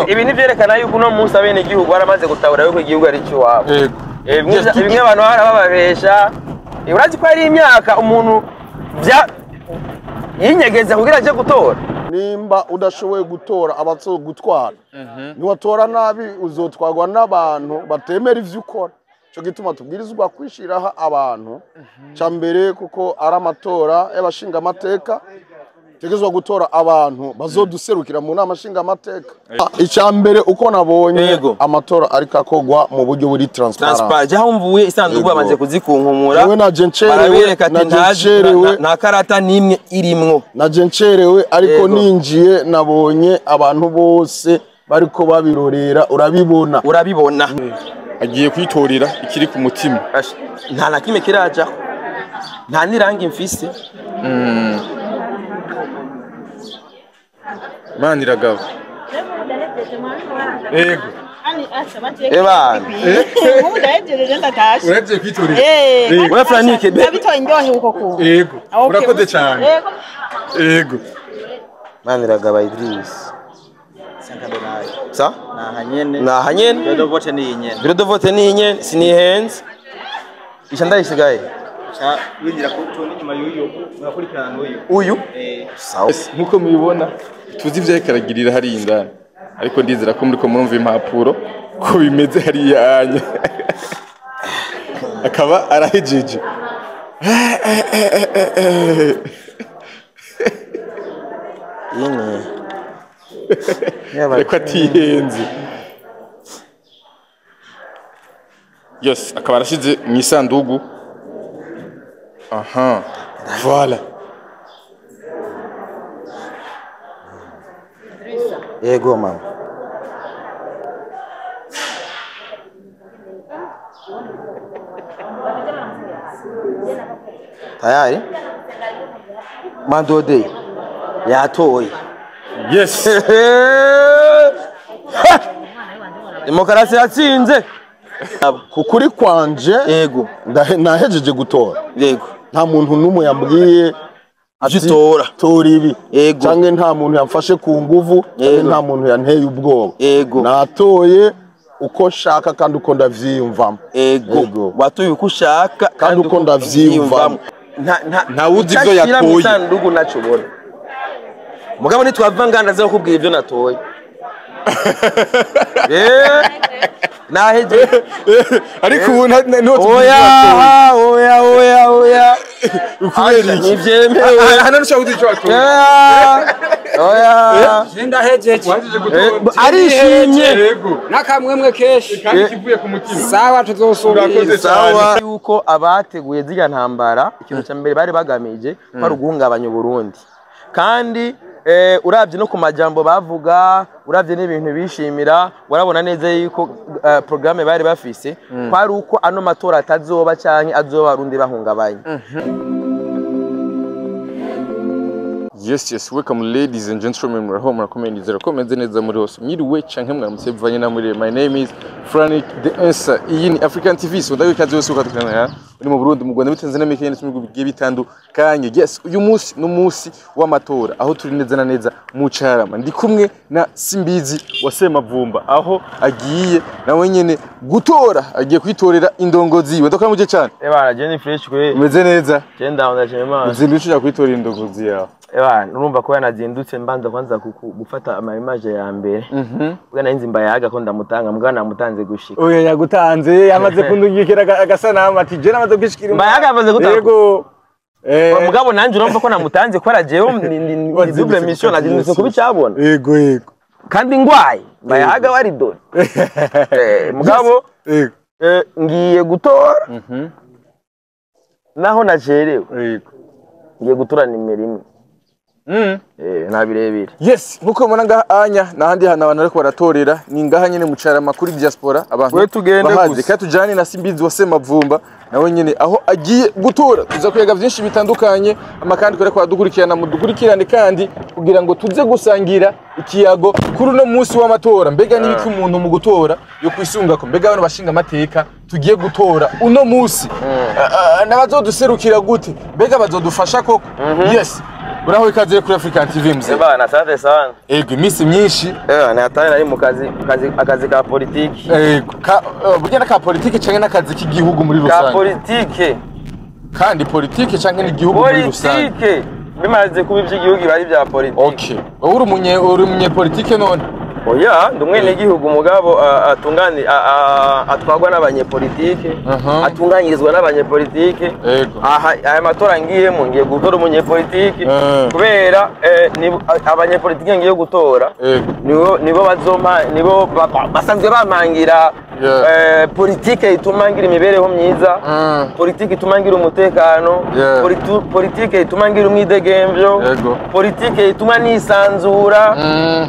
Ibi nivyerekana yuko uno munsi abene igihugu baramaze gutahura yuko igihugu ari icy'iwabo. Yego. Bimwe abantu barabababesha. Urazi ko ari imyaka umuntu yinyegeza kugira aje gutora. Nimba udashoboye gutora abazogutwara, niwatora nabi uzotwarwa n'abantu batemera ivyo ukora. Ico gituma tubwirizwa kwishiraho abantu ca mbere, kuko ari amatora y'abashinga amateka, tegezwa gutora abantu bazoduserukira mu nama nshinga amateka. Ica mbere uko nabonye amatora ariko akogwa mu buryo buri transparent. Jaho mvuye isanduku bamaze kuzikunkumura. Yewe naje ncerewe, nta karata nimwe irimwo. Naje ncerewe ariko ninjiye nabonye abantu bose bariko babirorera, urabibona. Urabibona. Agiye kwitorera ikiri ku mutima. Nta na kimwe kiraja. Nta nirangi mfise. Maniragaba. Yego. Ebana. Uravye kwitorera. Yego. Franike nabitoye ndyohe uko ku. Yego. Urakoze cyane. Yego. Maniragaba Idris. Sa? Nahanyene. Nahanyene. Bureau de vote ni inyene. Bureau de vote ni inyene sinihenze. Isha ndayisigaye. Cha winjira ku tuni nyuma y'uyu urakurikirana n'uyu. Uyu? Sawa. Nkuko mubibona tuzi ivyo karagirira hari indani. Ariko ndizera ko muri ko murumva impapuro ko bimeze hari yanya. Akaba arahejeje. Yine. Reka atihenze. Yes, akaba arashize mu isandugu. Aha. Voilà. Yego mama. Tayari? Mandode yatoye. Yes. Demokarasi yatsinze. Kukuri kwanje yego nahejeje gutora. Yego. Nta muntu numwe yambwiye ati tora ibi. Yego. Canke nta muntu yamfashe ku nguvu, canke nta muntu yanteye ubwoba. Yego. Natoye uko nshaka kandi uko ndavyiyumvamo. Yego. Watoye uko ushaka kandi uko ndavyiyumvamo. Nta wuzi ivyo yatoye. Isanduku nacubona. Mugabo nitwava nganda zo kubwira ivyo natoye. Naheje. Ariko ubu nto oya oya oya oya. Ukubera iki? Nivyemewe. Hano nshaka kuzico watoye. Oya. Ndahejeje. Arishimye. Yego. Nakamwemwe keshi. Kandi kivuye ku mutima. Sawa tuzosubira. Sawa yuko abateguye zirya ntambara ikintu cya mbere bari bagamije ko ari uguhungabanya Burundi. Kandi uravye no ku majambo bavuga, uravye n'ibintu bishimira, warabona neza yuko programme bari bafise kwari uko ano matora atazoba canke azoba arundi bahungabanye. Yes, yes, welcome ladies and gentlemen, muraho murakomeye nizera ko meze neza muri hose. Mwiriwe canke mwaramutse bivanye na muri. My name is Frank the Answer. Iyi ni African TV, so ndawe ikaze yose ukadukurikirana uri mu Burundi, mu Rwanda, muri Tanzania, muri Kenya, mu bigiye bitandukanye. Yes, uyu munsi ni umunsi w'amatora aho turi neza na neza mu Carama. Ndi kumwe na Simbizi wa Semavumba aho agiye nawe nyene gutora, agiye kwitorera indongozi yiwe. Ndakuramuje cyane. Ebana, je ni fresh kwe. Umeze neza? Je ndabona Imana. Uzindutse uja kwitorera indongozi yawe? Ewa, urumva ko yanazindutse mbanza kwanza gufata ama image ya mbere. Ubwo narinzi mbayaga ko ndamutanga, mbwa namutanze gushika. Oya yagutanze, yamaze kundungikira agasanamu ati je namaze gushikira. Mbayaga yamaze gutanga. Yego. Mugabo nanje urumva ko namutanze ko arajewe ni double mission nazindutse kubicabona. Yego yego. Kandi ngwaye, mbayaga wari dore. Mugabo ngiye gutora. Naho nacerewe. Yego. Ngiye gutora nimero imwe. Nta birebire. Yes, nkuko mubona ngaha anya nahandi hantu abantu ariko baratorera ni ngaha nyene mu Carama kuri diaspora abantu bahazi. Kandi tujane na Simbizi wa Semavumba nawe nyene aho agiye gutora. Tuza kwiga byinshi bitandukanye amakandi kore kwa dukurikirana mudukurikirane kandi kugira ngo tuze gusangira ikiyago kuri uno munsi w'amatora. Mbega nibiki umuntu mu gutora yo kwisunga ko mbega abantu bashinga amateka tugiye gutora uno munsi nabazoduserukira gute, mbega bazodufasha koko? Yes. Uraho, ikaze kuri African TV, mzee. Bana, asante sana. Ego, iminsi myinshi. Natari nari mu kazi, akazi ka politiki. Ego, ka burya na ka politike canke n'akazi k'igihugu muri Ka rusange? Politike. Kandi politike canke n'igihugu muri rusange? Politike. Bimaze kuba iby'igihugu bari bya politike. Okay, wowe uri umunye politike none? Oya, ndi umwenegihugu, mugabo atungani atwagwa n'abanyepolitike, atunganyirizwa n'abanyepolitike. Aha aya matora ngiyemo, ngiye gutora umunyepolitike kubera abanyepolitike ngiye gutora nibo bazompa, nibo basanzwe bampangira politike ituma ngira imibereho myiza, politike ituma ngira umutekano, politike ituma ngira umwidegemvyo, politike ituma nisanzura,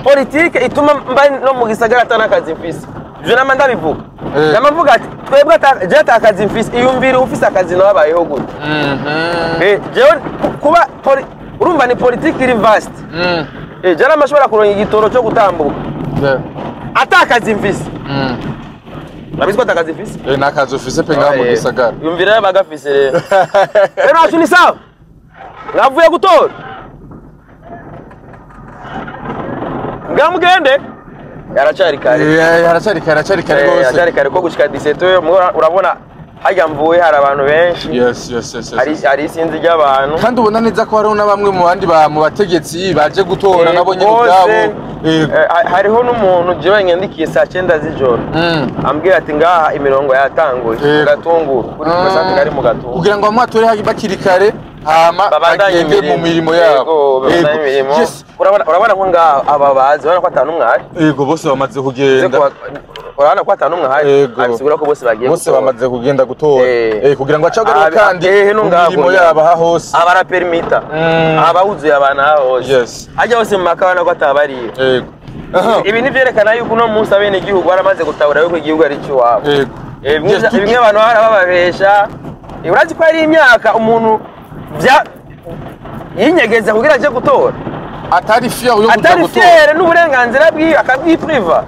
politike ituma mba no mu gisagara ata n'akazi mfise. Ivyo nama ndabivuga. Nama mvuga ati twebwe jewe ata kazi mfise, iyumvire ufise akazi nawe abayeho gute? Jewe kuba urumva ni politike iri vaste. Jewe namashobora kuronka igitoro cyo gutambuka ata akazi mfise. Urabizi ko ata kazi mfise? Nakazi ufise pe ngaha mu gisagara. Yumvira rero bagafise rero. Rero wacu ni sawa, mwavuye gutora, mbwa mugende, yaracari kare. Haracari kare, haracari kare rwose. Yaracari kare ko gushika 17, urabona harya mvuye hari abantu benshi. Yes. Hari isinzi ry'abantu. Kandi ubona neza ko hariho na bamwe mu bandi mu bategetsi baje gutora nabo nyine Bose, ubwabo. Yego. Hariho n'umuntu jewe nyandikiye saa 9 z'ijoro, ambwira ati ngaha imirongo yatanguye mu Gatunguru, kuri gasanzwe kari mu Gatunguru. Kugira ngo bamwe batore bakiri kare, hama babandanye bagende mu mirimo yabo. Yego, babandanye imirimo. Urabona ko ngaha aba bazi, urabona ko atanu umwe ahari. Yego, bose bamaze kugenda. Urabona ko atanu umwe ahari. Yego. Abisigura ko bose bagiye Bose gutora. bamaze kugenda gutora. Kugira ngo acagaruke kandi no mu ngaho mirimo nyene. yabo aha hose. Abaraperimita abawuzuye abantu aha hose, hajya hose mu makabana ko atabariye. Yego. Aha. Ibi ni vyerekana yuko uno munsi abenegihugu baramaze gutahura yuko igihugu ari icy'iwabo. Bimwe abantu bahora bababesha. Urazi ko hari imyaka umuntu yinyegeza kugira aje gutora, Atari fier yo kuja atari gutora. fier n'uburenganzira bwiwe, akabwipriva.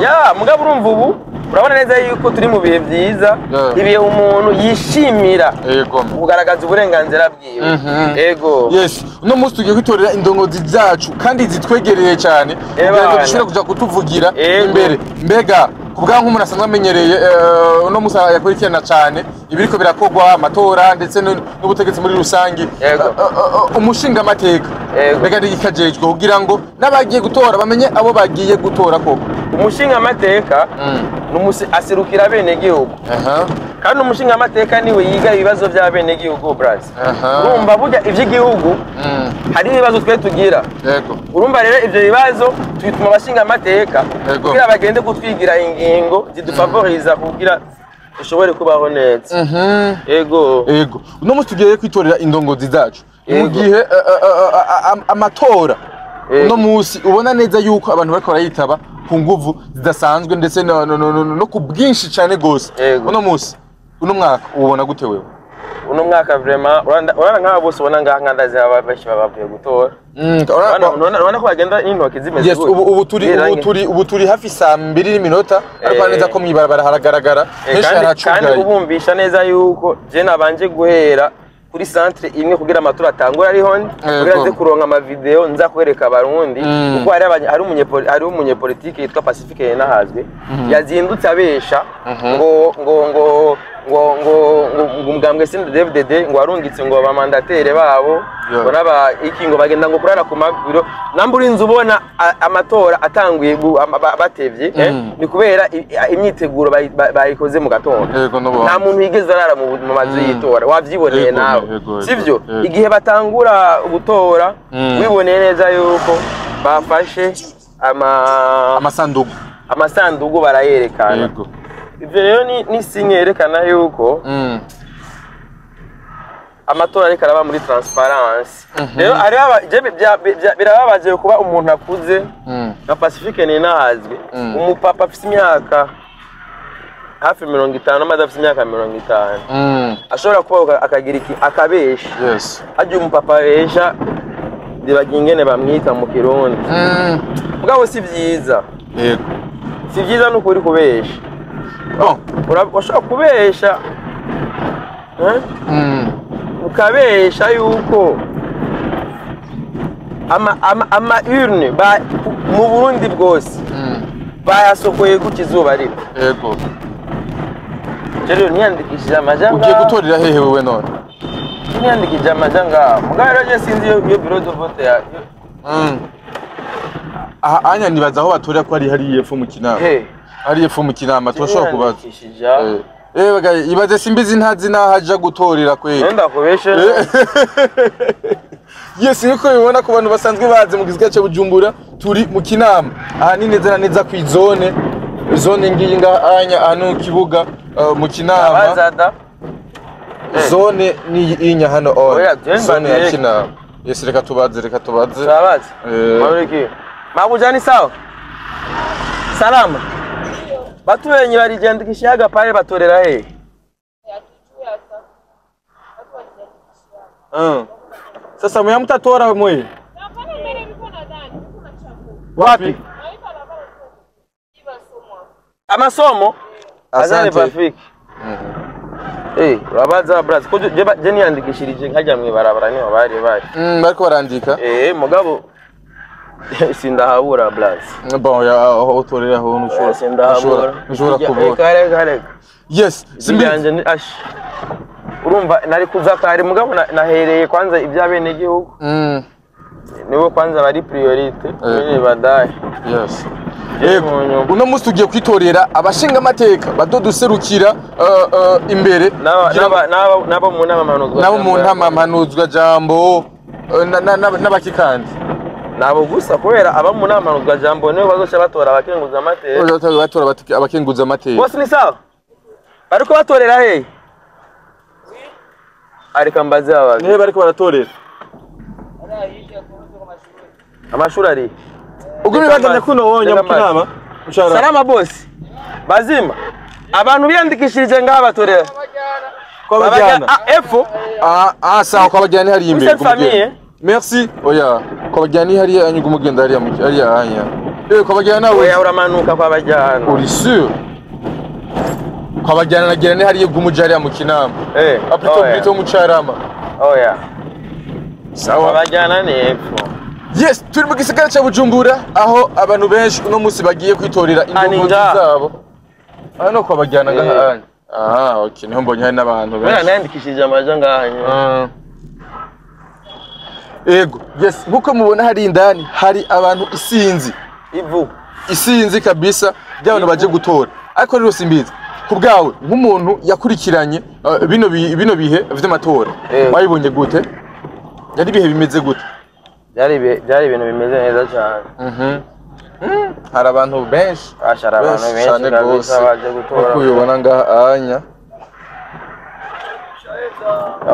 Ya mugabo urumva ubu urabona neza yuko turi mu bihe byiza, ibihe umuntu yishimira kugaragaza uburenganzira bwiwe. Ego. Yes, uno munsi tugiye kwitorera indongozi zacu kandi zitwegereye cyane kugira ngo bana. dushobore kuja kutuvugira imbere. Mbega ku bwa nk'umuntu asanzwe amenyereye, uno munsi yakurikirana cyane ibiriko birakorwa, amatora ndetse n'ubutegetsi muri rusange, umushinga amateka mbega nigikajejwe kugira ngo n'abagiye gutora bamenye abo bagiye gutora koko? Umushingamateka aserukira abenegihugu, kandi umushingamateka niwe yiga ibibazo by'abenegihugu, brazi. Urumva burya iby'igihugu hari ibibazo twe tugira. Urumva rero ivyo bibazo tubituma abashingamateka kugira bagende kutwigira ingingo zidufavoriza kugira dushobore kubaho neza. Ego. Ego. Uno munsi tugiye kwitorera indongozi zacu mu gihe amatora uno munsi ubona neza yuko abantu bariko barayitaba ku nguvu zidasanzwe ndetse no ku bwinshi cyane gose. Uno munsi, uno mwaka ubona gute wewe? Uno mwaka vraiment urabona nk'aba bose ubona ngaha, nkandazi aba benshi baba bavuye gutora. Urabona ko bagenda n'intoki zimeze gutya. Ubu turi hafi saa 2 n'iminota, ariko neza ko mw'ibarabara haragaragara henshi Kandi haracugaye. Ubumvisha neza yuko je nabanje guhera kuri centre imwe kugira amatora atangure ariho ndi, kugira nze kuronka amavideo nza kwereka Abarundi, kuko hari umunyepolitike yitwa Pacifique Yenahazwe yazindutse abesha ngo umugambwe CNDD-FDD ngo warungitse ngo abamandateri babo ngo n'aba iki ngo bagenda ngo kurara ku mabiro. Namba urinze ubona amatora atanguye batevye, ni kubera imyiteguro bayikoze mu gatondo. Yego, no. Nta muntu yigeze arara mu mazu y'itora, wavyiboneye nawe, sivyo? Yego. Igihe batangura gutora, wiboneye neza yuko bafashe ama Amasanduku. Amasandugu barayerekana. Ivyo rero ni signe yerekana yuko amatora ariko araba muri transparence. Rero hariho je birababaje kuba umuntu akuze nka Pacifique Ninahazwe, umupapa afise imyaka hafi 50, amaze afise imyaka 50, ashobora kuba akagira iki akabesha. Harya umupapa abesha ndibagiye ingene bamwita mu Kirundi. Mugabo si vyiza, si vyiza n'ukuri kubesha. Bon. Urashobora kubesha, eh? Ukabesha yuko Ama urne mu Burundi bwose bayasokoye gutya izuba riva. Yego. Rero niyandikishije amaja Ugiye ngaho. gutorera hehe wewe none? Niyandikishije amaja ngaho, mugabo rero je sinzi iyo bureau de vote ya Aha anya nibaza aho batorera ko ari hariya epfo mu Kinama. He? Hariya epfo mu Kinama turashobora kubaza. Niyandikishije aha. Baga ibaze Simbizi ntazi naho aja gutorera kweli. Nenda kubeshe. Yes, nkuko bibona ku bantu basanzwe bazi mu gisagara cya Bujumbura, turi mu Kinama. Aha ni neza na neza ku zone. Zone ngiyi ngaha anya ahantu ku kibuga mu Kinama. Abazada. Zone ni inya hano on. Oya, jemba Zone ya direct. Kinama. Yes, reka tubaze, reka tubaze. Sabazi. Eh. Mawiki. Mabujani sawa? Salama. Batu wenye walijiandikishaga pale batorera he? Sasa mwe mtatora mwe. Wapi? Amasomo? Azane Asante. Patrick. Urabaza brazi ko je niyandikishirije nkajya mwibarabara niho bari bari. Bariko barandika. Mugabo sindahabura brazi. Bon, ya aho utorera ho ntushobora. Sindahabura. Ntushobora kubura. Kare kare. Yes, Simbizi. Yanje ni ash. Urumva nari kuza kare, mugabo nahereye kwanza iby'abene gihugu. Nibo kwanza bari priorité, bene badaye. Yes. Yego. Yego. Uno munsi tugiye kwitorera abashinga amateka badoduserukira imbere N'abo mu nama mpanuzwa. Nabo mu ntama mpanuzwa jambo n'abakikandi. Nabo gusa, kubera aba mu nama mpanuzwa jambo nibo bazoca batora abakenguza amateka. Batora abakenguza amateka. Bose ni sawa? Bariko batorera he? Ariko mbaze aba. Nihe bariko baratorera? Amashuri ari. Ubwo bibaganye kuno wonya mu Kinama. Mushara. Salama bosi. Bazima. Abantu biyandikishirije ngaha batorera. Kwabajyana. Ah, epfo. Ah ah, sawa, kwabajyana hariya imbere. Cette famille. Merci. Oya, kwabajyana hariya anyuga umugenda hariya mu hariya anya. Kwabajyana nawe. Oya, uramanuka kwabajyana. Uri sûr? Kwabajyana nagira ni hariya gumuja hariya mu Kinama. Aprito Oya. plutôt mu Carama. Oya. Sawa. Kwabajyana ni epfo. Yes, turi mu gisagara cya Bujumbura aho abantu benshi uno munsi bagiye kwitorera indongozi Aninja. zabo. Hano kwabajyana ngaha anya. Ah, okay, niho mbonye hari n'abantu Bera benshi. nayandikishije amaja ngaha nyine. Ego, yes, nkuko mubona hari indani hari abantu isinzi. Ivu. Isinzi kabisa by'abantu baje gutora. Ariko rero Simbizi, ku bwawe nk'umuntu yakurikiranye bino bihe vy'amatora, wabibonye gute? Yari ibihe bimeze gute? Byari ibintu bimeze neza cyane. Hari abantu benshi. Ashara abantu benshi cyane kabisa gose. baje gutora. Nkuko ubibona ngaha anya.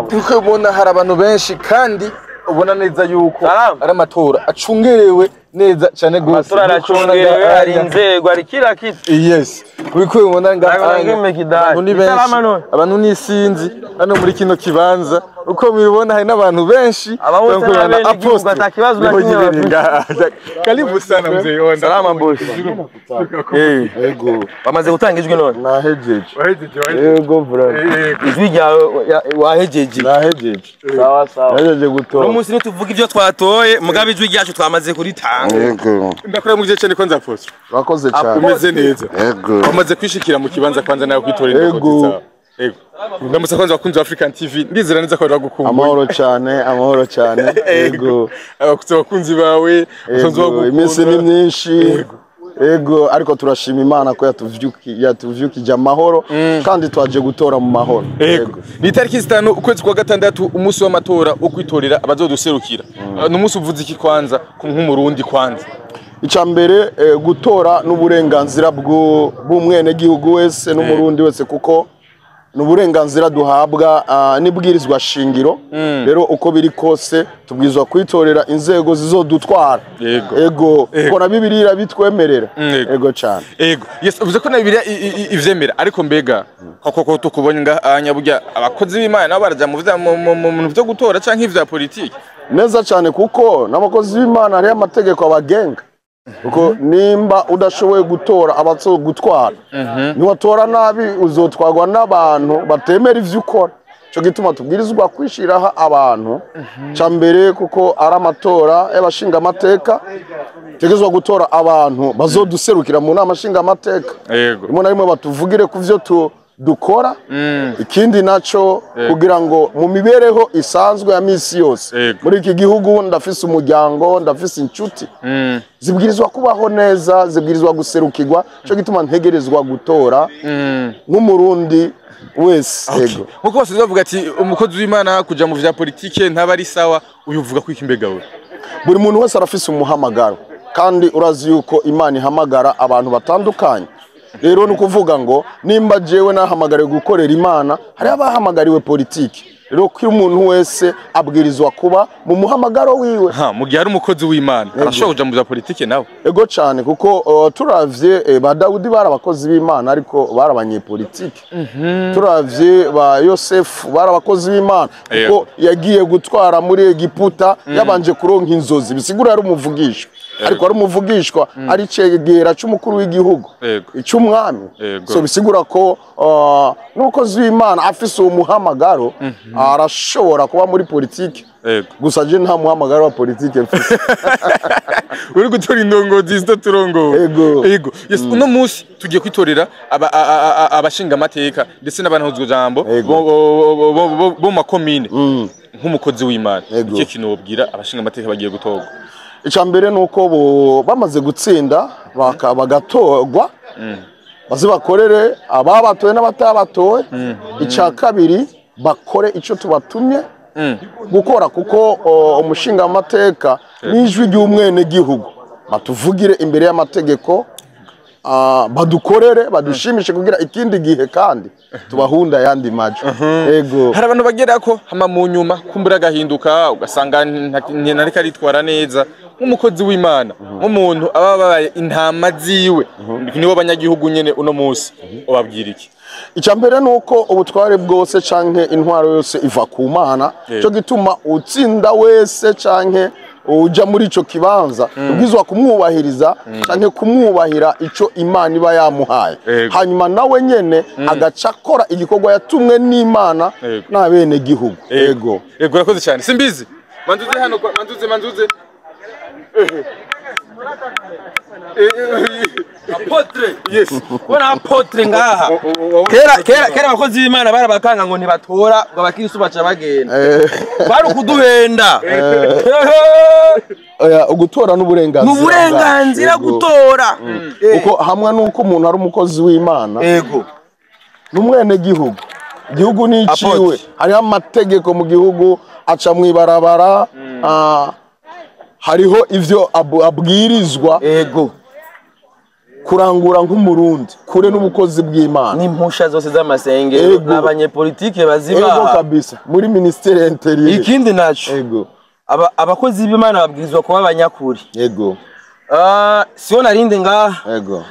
Nkuko ubibona hari abantu benshi kandi ubona neza yuko Salamu. ari amatora acungerewe neza cyane gose. Amatora Nkuko ubibona aracungerewe, ngaha hari anya. inzego, hari kila kitu. Yes. Uriko ubibona ngaha Ndabona anya. ngimekidari. Abantu ni benshi. Salama none. Abantu ni isinzi hano muri kino kibanza. Uko mubibona hari n'abantu benshi. Aba bose Nkuko ubibona, ni abenegihugu, Apostle. ata kibazo na Niho kimwe yibereye bafite. ngaha. Karibu sana mzee Onda. Salama bosi. Ego. Bamaze gutanga ijwi none. Nahejeje. Wahejeje, wahejeje. Ego bro. Ijwi ryawe wahejeje. Nahejeje. Sawa sawa. Nahejeje Uno gutora. munsi ntituvuga ibyo twatoye, mugabo ijwi ryacu twamaze kuritanga. Ego. Ndakora mu gice cyane kwanza Apostle. Urakoze cyane. Umeze neza. Ego. Wamaze kwishikira mu kibanza kwanza nawe kwitorera Ego. indongozi zawe. Ego. Ndamutse kwanza abakunzi ba African TV, ndizera neza ko bari bagukumbuye. Amahoro cyane, amahoro cyane. Ego. Abakunzi bawe, basanzwe Ego, bagukunda. iminsi ni myinshi. Ego, ariko turashima Imana ko yatuvyukije amahoro kandi twaje gutora mu mahoro. Ego. Ni itariki 5 ukwezi kwa gatandatu, umunsi w'amatora wo kwitorera abazoduserukira. Ni umunsi uvuze iki kwanza ku nk'umurundi kwanza? Icya mbere, gutora n'uburenganzira bw'umwenegihugu wese n'umurundi wese, kuko ni uburenganzira duhabwa n'ibwirizwa shingiro. Rero uko biri kose tubwirizwa kwitorera inzego zizodutwara. Yego. Ego, kuko na Bibiliya irabitwemerera. Yego. Ego cyane. Ego. Yes, uvuze ko na Bibiliya ivyemera, ariko mbega koko tukubonye ngaha burya abakozi b'Imana nabo baraja mu bintu vyo gutora canke ivya politiki? Neza cyane, kuko n'abakozi b'Imana hariho amategeko abagenga. Kuko nimba udashoboye gutora abazogutwara, niwatora nabi uzotwarwa n'abantu batemera ivyo ukora. Cyo gituma tubwirizwa kwishiraho abantu ca mbere, kuko ari amatora y'abashinga amateka, tegezwa gutora abantu bazoduserukira mu nama nshinga amateka, rimwe na rimwe batuvugire ku vyo dukora. Ikindi naco, kugira ngo mu mibereho isanzwe ya misi yose muri iki gihugu, ndafise umuryango, ndafise inshuti, zibwirizwa kubaho neza, zibwirizwa guserukirwa. Cyo gituma ntegerezwa gutora nk'Umurundi wese. Ego. Nkuko bose bavuga ati umukozi w'Imana kuja mu vya politike ntaba ari sawa, uyu uvuga ko iki mbega we? Buri muntu wese arafise umuhamagaro, kandi urazi yuko Imana ihamagara abantu batandukanye. Rero ni ukuvuga ngo nimba jewe nahamagariwe gukorera Imana, hariho abahamagariwe politiki. Rero ko umuntu wese abwirizwa kuba mu muhamagaro wiwe. Ha, mu gihe ari umukozi w'Imana arashobora kuja mu vya politike nawe? Ego cyane, kuko turavye ba Dawudi bari abakozi b'Imana, ariko bari abanyepolitike. Turavye ba Yosefu, bari abakozi b'Imana, kuko yagiye gutwara muri Egiputa yabanje kuronka inzozi, bisigura yari umuvugishwa, ariko ari umuvugishwa ari cegera c'umukuru w'igihugu, icy'umwami. So bisigura ko n'umukozi w'Imana afise uwo muhamagaro arashobora kuba muri politike. Gusa je nta muhamagaro wa politike mfise. Uri gutora indongozi zitaturongowe. Ego. Ego, yes. Uno munsi tugiye kwitorera abashinga amateka ndetse n'abantu jambo bo mu makomine. Nk'umukozi w'Imana, iki kintu wobwira abashinga amateka bagiye gutorwa? Icya mbere ni uko bamaze gutsinda bagatorwa, baze bakorere ababatoye n'abatabatoye. Icya kabiri, bakore icyo tubatumye gukora, kuko umushinga amateka n'ijwi ry'umwenegihugu. Batuvugire imbere y'amategeko, badukorere, badushimishe, kugira ikindi gihe kandi tubahunda ayandi majwi. Ego. Hari abantu bagera ko hama mu nyuma kumbura agahinduka, ugasanga ntariko aritwara neza. Nk'umukozi w'Imana, nk'umuntu aba babaye intama ziwe, nibo banyagihugu nyene, uno munsi ubabwira iki? Icya mbere ni uko ubutware bwose canke intwaro yose iva ku Mana. Cyo gituma utsinda wese canke uja muri ico kibanza ubwizwa kumwubahiriza canke kumwubahira ico Imana iba yamuhaye, hanyuma nawe nyene agaca akora igikorwa yatumwe n'Imana n'abene gihugu. Ego. Ego, urakoze cyane. Simbizi, manzuze hano manzuze, manzuze. Apôtre. Yes. Kubona apôtre ngaha, kera kera kera abakozi b'Imana barabakanga ngo ntibatora, ngo abakirisu baca bagenda. Bari ukuduhenda. Oya, ugutora n'uburenganzira Ni uburenganzira bwacu. Ego. gutora. Kuko hamwe n'uko umuntu ari umukozi w'Imana, n'umwenegihugu, igihugu ni iciwe. Apôtre. Hariho amategeko mu gihugu, aca mu ibarabara, hariho ivyo abwirizwa kurangura nk'Umurundi, kure n'ubukozi bw'Imana. N'impusha zose z'amasengero n'abanyepolitike bazibaha. Kabisa, muri ministère intérieur. Ikindi naco, abakozi b'Imana babwirizwa kuba abanyakuri. Siyo narinde ngaha,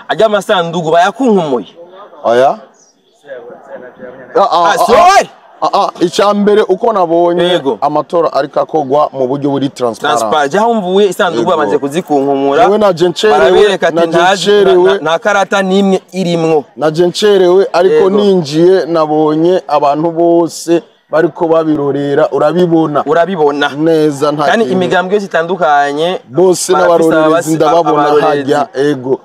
ajya amasandugu bayakunkumuye. Oya. Siyo we. Icya mbere, uko nabonye amatora ariko akorwa mu buryo buri transparent. Transparent. Jaho mvuye, isanduku bamaze kuzikunkumura. Yewe, naje ncerewe, Barabereka ati naje ncerewe. Nta karata n'imwe irimwo. Naje ncerewe, ariko ninjiye nabonye abantu bose bariko babirorera, urabibona Urabibona. neza, nta Kandi kintu. imigambwe yose itandukanye Bose barafise n'abarorerezi ndababona abarorerezi. hajya. Ego,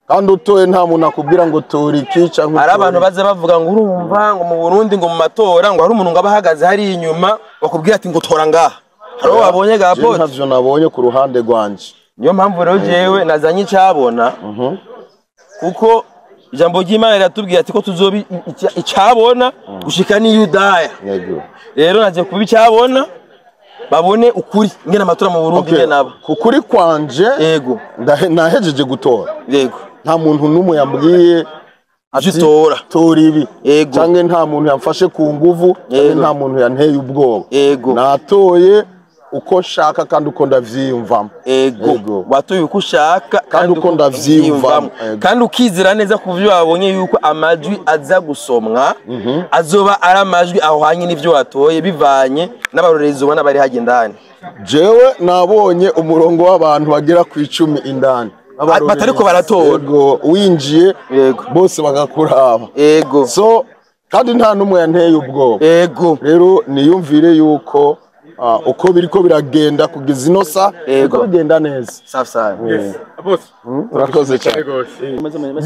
kandi utoye nta muntu akubwira ngo tora iki canke Hari abantu utora baza bavuga ngo urumva ngo mu Burundi, ngo mu matora, ngo hari umuntu ngo aba ahagaze hariya inyuma bakubwira ati ngo tora ngaha. Hari uwo wabonye ga iki. Je pote? ntavyo nabonye ku ruhande rwanje. Niyo mpamvu rero jewe nazanye icabona, kuko ijambo ry'Imana riratubwira ati ko tuzoba icabona gushika n'i Yudaya. Rero naje kuba icabona, babone ukuri ingene amatora mu Burundi ingene aba. Ku kuri kwanje, nahejeje gutora, nta muntu n'umwe yambwiye ati Ivyo utora. tora ibi, canke nta muntu yamfashe ku nguvu, canke nta muntu yanteye ubwoba. Natoye uko nshaka kandi uko ndavyiyumvamo. Ego. Watoye uko ushaka. Kandi uko ndavyiyumvamo. Kandi ukizera neza ku byo wabonye yuko amajwi aza gusomwa azoba ari amajwi ahwanye n'ivyo watoye, bivanye n'abarorerezi ubona bari hajya indani? Jewe nabonye umurongo w'abantu bagera ku 10 indani. Batariko baratora. Ego, winjiye bose bagakuraba. So Kandi nta n'umwe yanteye ubwoba. Ego. Rero niyumvire yuko uko biriko biragenda kugeza ino sa, Ego. biriko bigenda neza. Safi sana. Bose. Urakoze cyane.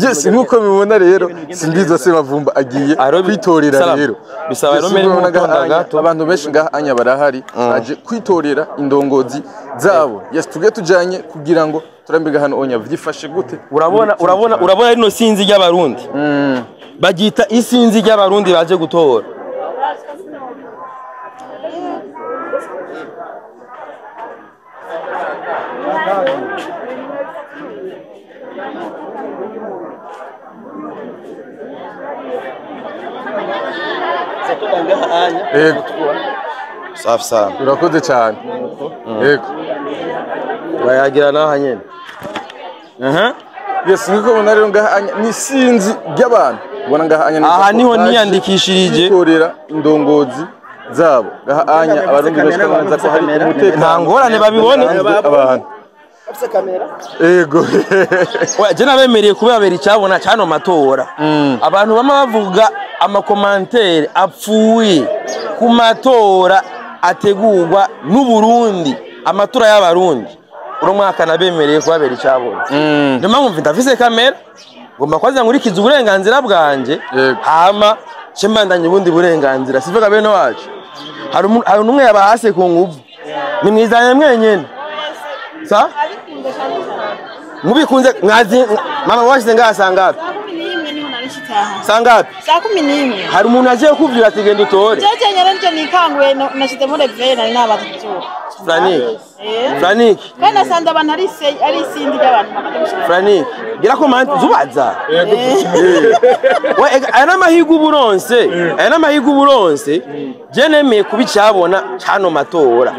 Yes, nkuko mubibona rero, Simbizi Semavumba agiye kwitorera. Salam. Rero Bisaba Yes, rero mbere mubibona nk'uko ngaha anya, gato. abantu benshi ngaha anya barahari, baje kwitorera indongozi zabo. Yes, tugiye tujanye kugira ngo turambiga hano onya vyifashe gute. Urabona rino sinzi ry'abarundi. Bagita isinzi ry'abarundi baje gutora. Yego. Safi sana. Urakoze cyane. Yego. Bayagira naha nyene. Aha. Yes, nkuko mubona rero ngaha anya ni sinzi ry'abantu. Ubona ngaha anya neza Aha ko niho baje niyandikishirije. kwitorera indongozi zabo. Ngaha anya abarundi benshi babanza ko hari umutekano. Nta ngorane babibone. Abantu. Ego. Oya, je nabemereye kubabera icyabona cyano matora. Abantu bama bavuga amakomantere apfuye ku matora ategurwa n'u Burundi, amatora y'abarundi. Uno mwaka nabemereye kubabera icyabona. Niyo mpamvu ndafise kamera, ngomba kwanza nkurikiza uburenganzira bwanje, Yego. hama nce mbandanye ubundi burenganzira. Sivuga bene wacu. Hari umwe yabahase ku nguvu. Nimwizanye mwenyene. Sa? Mubikunze mwazi mama washize ngaha sangapi? Saa 11 niho nari nshitaha. Sangapi? Saa 11. Hari umuntu agiye kuvyura ati genda utore. Jeje nyene nje nikanguye nashizemo reveye nari nabaza kuvyuka. Frank. Eh. Frank. Kandi nasanze abantu ari se ari isindi ry'abantu bamaze gushika. Frank. Gira ko man zubaza. We aya n'amahirwe uburonse. Aya n'amahirwe uburonse. Je nemeye kuba icyabona cano matora.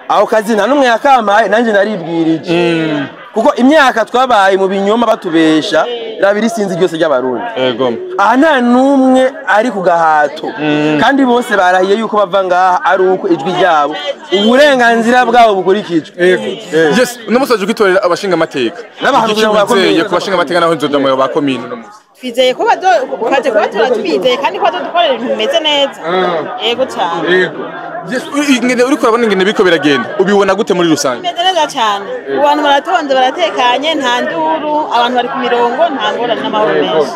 Aho kazi nta numwe yakampaye, nanjye naribwirije. Kuko imyaka twabaye mu binyoma batubesha, rabiri sinzi ryose ry'abarundi. Ego. Aha nta n'umwe ari ku gahato, kandi bose barahiye yuko bava ngaha ari uko ijwi ryabo, uburenganzira bwabo bukurikijwe. Yes, uno musi waje kwitorera abashinga amateka. N'abahanuzi Igiki ba wizeye komine. ku bashinga amateka naho inzoja mu ba komine uno musi? Twizeye ko bazo kaje kubatora twizeye kandi ko bazodukorera ibintu bimeze neza. Yego cyane. Yego. Yes, ingene uriko urabona ingene biriko biragenda, ubibona gute muri rusange? Bimeze neza cyane. Abantu baratonze, baratekanye, nta nduru, abantu bari ku mirongo, nta ngorane n'amahoro menshi.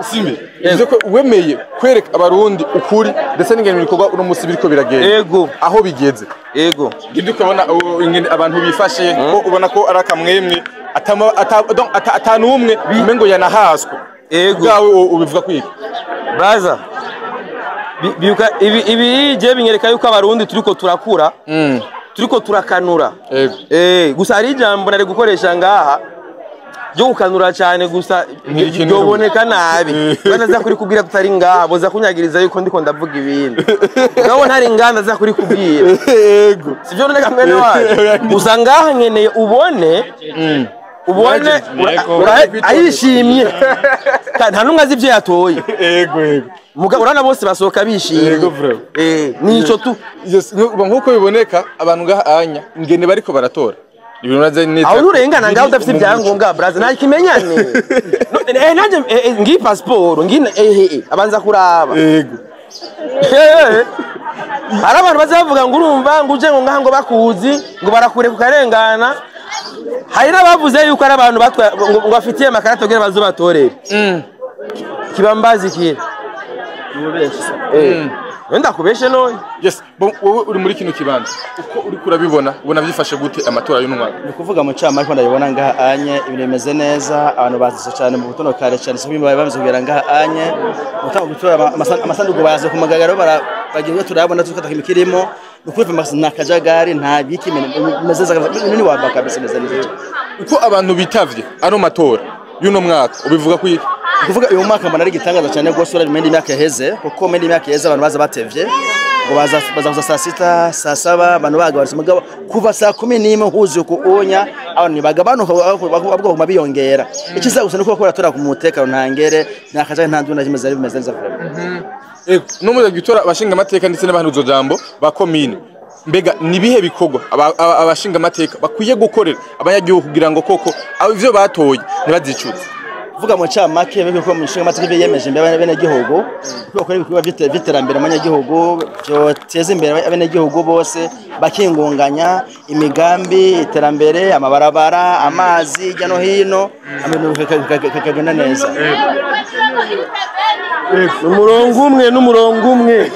Simbi, bivuze ko wemeye kwereka abarundi ukuri ndetse n'ingene ibikorwa uno musi biriko biragenda. Ego. Aho bigeze. Ego. Ngende ukabona ingene abantu bifashe, ko ubona ko ari akamwemwe, atama ata donc atanumwe umengo yanahaswe. Ego. Ubwawe ubivuga kwiki? Braza. Bibuka ibi je binyereka yuko abarundi turiko turakura, turiko turakanura. Ego. Gusa hari ijambo nari gukoresha ngaha ryo gukanura cyane, gusa Ntirikenera. ryoboneka nabi. Banaza kuri kubwira tutari ngaha, boza kunyagiriza yuko ndiko ndavuga ibindi. Ngabo ntari ngaha ndaza kuri kubwira. Ego. Sivyo none mwene wacu. Gusa ngaha nkeneye ubone ayishimye. Kandi nta n'umwe azi ibyo yatoye. Ego ego. Mugabo urabona bose basohoka bishimye. Yego, bro. Nico tu. Yes, nkuko biboneka abantu ngaha anya ingene bariko baratora. Ibintu naze neza. Aho nturengana ngaho udafite ibyangombwa braza, nta kimenyane. Nanjye ngiyi pasiporo ngiyi abanza kuraba. Ego. Hari abantu baza bavuga ngo urumva ngo uje ngo ngaha ngo bakuzi ngo barakure kukarengana. Hari n'abavuze yuko ari abantu ngo bafitiye amakarata kugira bazobatorere. Kibambazi kire. Wenda kubeshe none. Yes, bon, wowe uri muri kino kibanza. Uko uri kurabibona, ubona byifashe gute amatora y'uno mwaka? Ni ukuvuga mu cyama ariko ndabibona ngaha anye ibintu bimeze neza, abantu bazise cyane mu butono kare cyane, siko bimwe bamaze kugera ngaha anye gutanga gutora amasanduku bayaze ku mugaragaro, bagiye turabona tukata imikirimo. Ni ukuvuga nta kajagari, nta biki, bimeze neza ni waba kabisa, bimeze neza. Uko abantu bitavye ano matora y'uno mwaka, ubivuga kwiki? Kuvuga uyu mwaka mbona ari igitangaza cyane rwose, urabye mu myaka yaheze, kuko mu myaka yaheze abantu baza batevye ngo baza kuza saa 6 saa 7, abantu bagabanutse, mugabo kuva saa 11 huzuye kuonya abantu ntibagabanuka, ahubwo baguma biyongera. Ikiza gusa nuko bakora tora ku mutekano, nta ngere, nta kajagari, nta nduna, kimeze bimeze neza vraiment. Ego, no muze gutora abashinga amateka ndetse n'abahanuzo jambo ba komine. Mbega nibihe bikorwa abashinga amateka bakwiye gukorera abanyagihugu kugira ngo koko ivyo batoye ntibazicuze? Vuga mu camake bebe ko mu nshinga mateka yemeje imbere bene gihugu ko ibikorwa vy'iterambere mu banyagihugu vyoteza imbere abene gihugu bose, bakingunganya imigambi iterambere, amabarabara, amazi hirya no hino, ibintu bikagenda neza. Umurongo umwe n'umurongo umwe.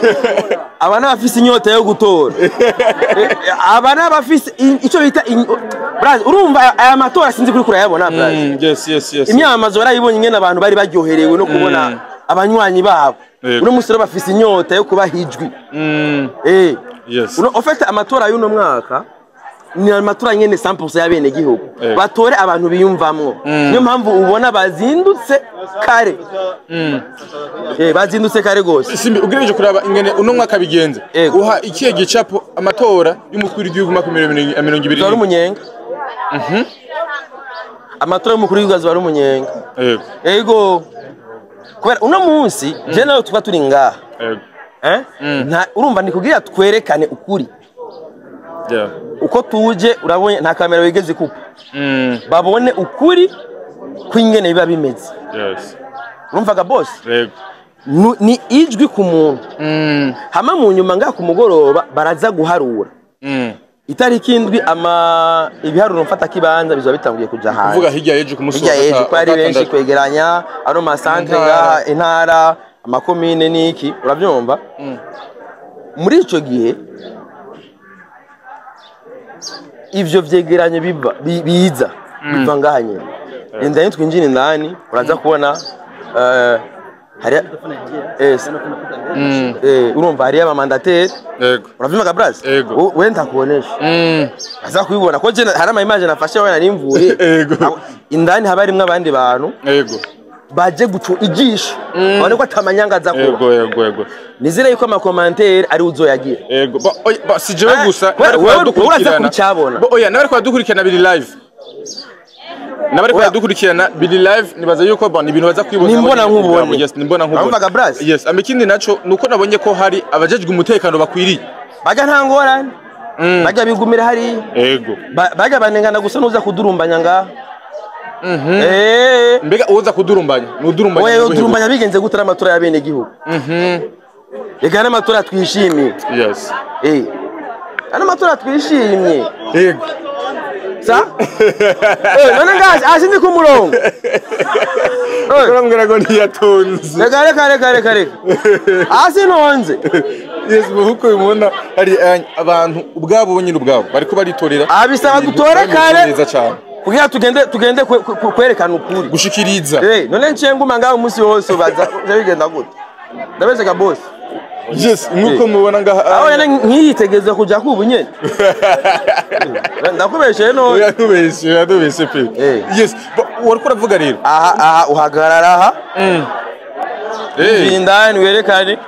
Aba ni abafise inyota yo gutora. Aba ni abafise icyo bita Brazi, urumva aya matora sinzi kuri kurayabona Brazi. Yes. Imyamamazo barayibonye ingene abantu bari baryoherewe no kubona abanywanyi babo. Yego. Uno musi rero bafise inyota yo kubaha ijwi. Yes. Uno ofete amatora y'uno mwaka ni amatora nyene 100% y'abene gihugu. Batore abantu biyumvamwo. Niyo mpamvu ubona bazindutse kare. Bazindutse kare gose. Simbi, ugerageje kuraba ingene uno mwaka bigenze, Yego. uha ikihe gicapo amatora y'umukuru w'igihugu 2020? Zari umunyenga. Amatora y'umukuru w'igihugu azaba ari umunyenga. Yego. Ego. Kubera uno munsi je nawe tuba turi ngaha. Yego. Nta urumva ni kugira twerekane ukuri. Yeah. Uko tuje urabonye nta kamera wigeze ikupa. Babone ukuri kw'ingene biba bimeze. Yes. Urumvaga boss? Yego. Ni ijwi ku muntu. Hama mu nyuma ngaha ku mugoroba baraza guharura. Itariki 7 ama ibiharuro mfata kibanza bizoba bitanguye kuja hanze. Kuvuga hirya y'ejo ku musi Hirya wa y'ejo ko ari benshi gatandatu. kwegeranya ano masantre Intara. ngaha, intara, amakomine n'iki, urabyumva? Muri ico gihe ivyo vyegeranyo biva biza biva ngaha nyene. Indani twinjira indani uraza kubona hari urumva hariyo abamandateri. Yego. Uravyumva Brazi? Yego. We ntakubonesha. Aza kubibona ko je hari ama image nafashe we nari mvuye. Yego. Indani haba harimwo abandi bantu Yego. baje guca ijisho. Babone ko atamanyanga aza kuba. Yego. Nizere yuko amakomantere ari uzoyagira. Yego. Ba oya, ba si jewe gusa wewe n'abariko uraza baradukurikirana. kubicyabona. Bo oya, n'abariko baradukurikirana biri live. N'abariko Oya. baradukurikirana biri live, nibaza yuko bon ibintu baza kwibona. Nimbona nkubone. Yes, nimbona nkubone. Urumvaga Brazi? Yes, amikindi naco nuko nabonye ko hari abajejwe umutekano bakwiriye. Bajya nta ngorane. Bajya bigumira hariya. Yego. Bajya banengana gusa nuza kudurumbanya ngaha. Mbega uwoza kudurumbanya, nudurumbanya. Oya, udurumbanya bigenze gute n'amatora y'abene gihugu? Ega n'amatora twishimiye. Yes. Ano matora twishimye. Yego. Sa? None ngaje asindi ku murongo. Urambwira ngo ntiyatonze. Reka. Hasi nonze. Yes, nkuko bimubona hari abantu ubwabo bonyine ubwabo bariko baritorera. Abisaba Ibintu dutore bimeze kare. neza cyane. Kugira tugende kwerekana ukuri. Gushikiriza. None nciye nguma ngaho umunsi wose ubaza uje bigenda gute. Ndabesheka boss. Yes, nkuko mubona ngaha. Aho nyene nkiyitegeza kuja kubu nyene. Ndakubeshe none. Uratubeshe pe. Yes, wariko uravuga rero. Aha uhagarara aha. Indani werekane.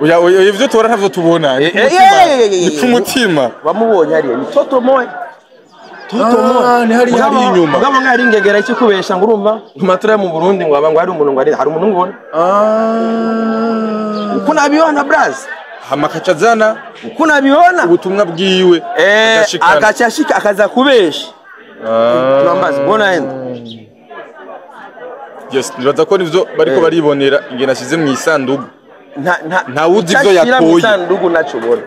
Oya, ivyo tubona ntavyo tubona. Ni ku mutima. Wamubonye hariya ni Toto Moy. Toto Moy. Ni hariya hari inyuma. Mugabo nkari ingegera icyo kubesha ngo urumva mu matora yo mu Burundi ngo aba ngo hari umuntu ngo hari umuntu ngubona. Uko nabiona Brazi. Hamakaca azana Uko nabiona ubutumwa bwiwe. Agashika akaza kubesha. Turambaza bona enda. Yes, nibaza ko nivyo bariko baribonera ingene ashize mu isandugu. Nta wuzi ivyo Icashira mu yatoye. isandugu naco ubona.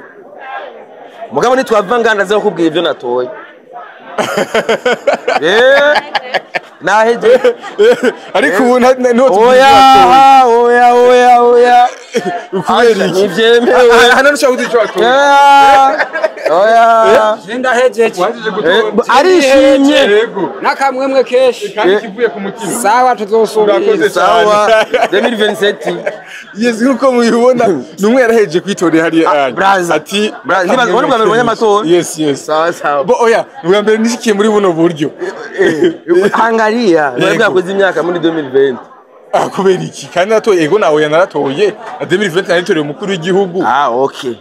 Mugabo nitwava nganda zo kubwira ivyo natoye. Naheje. Ariko ubu niho Oya, oya, oya, oya. Ukubera iki? Ntivyemewe. Hano ntushobora kuzi ico watoye. Oya. Ndahejeje. Arishimye. Yego. Nakamwemwe keshi. Kandi kivuye ku mutima. Sawa tuzosubira. Urakoze Sawa. cyane. 2027. Yes, nkuko mubibona numwe yarahejeje kwitorera hariya. Braza. Ati Braza, nibaza ubona ubwa mbere ubonye amatora. Yes, yes. Sawa sawa. Bo oya, ubwa mbere nishikiye muri buno buryo. Hangariya, bari bwakoze imyaka muri 2020. Kubera iki? Kandi naratoye, ego nawe naratoye. Na 2020 naritoreye umukuru w'igihugu. Okay.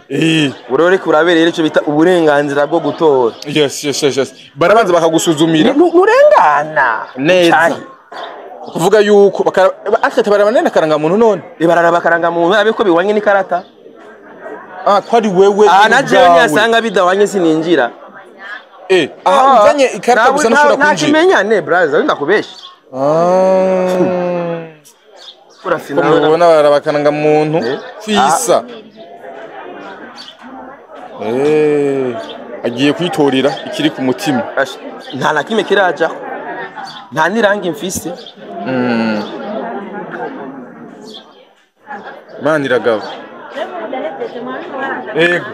Urore kurabereye ico bita uburenganzira bwo gutora. Yes, yes, yes, yes. Barabanza bakagusuzumira. Nurengana. Neza. Kuvuga yuko akata barabanena karanga muntu none. Ibarara bakaranga muntu abiko biwanye n'ikarata. Ko ari wewe. Na jewe nyasanga bidawanye sininjira. Aha uzanye ikarata gusa ntushobora kwinjira. Nta kimenyane braza, ndakubesha. Ko mubibona bararaba akarangamuntu kwisa. Agiye kwitorera ikiri ku mutima. Nta na kimwe kirajaho, nta n'irangi mfise. Imana iragaba. Yego.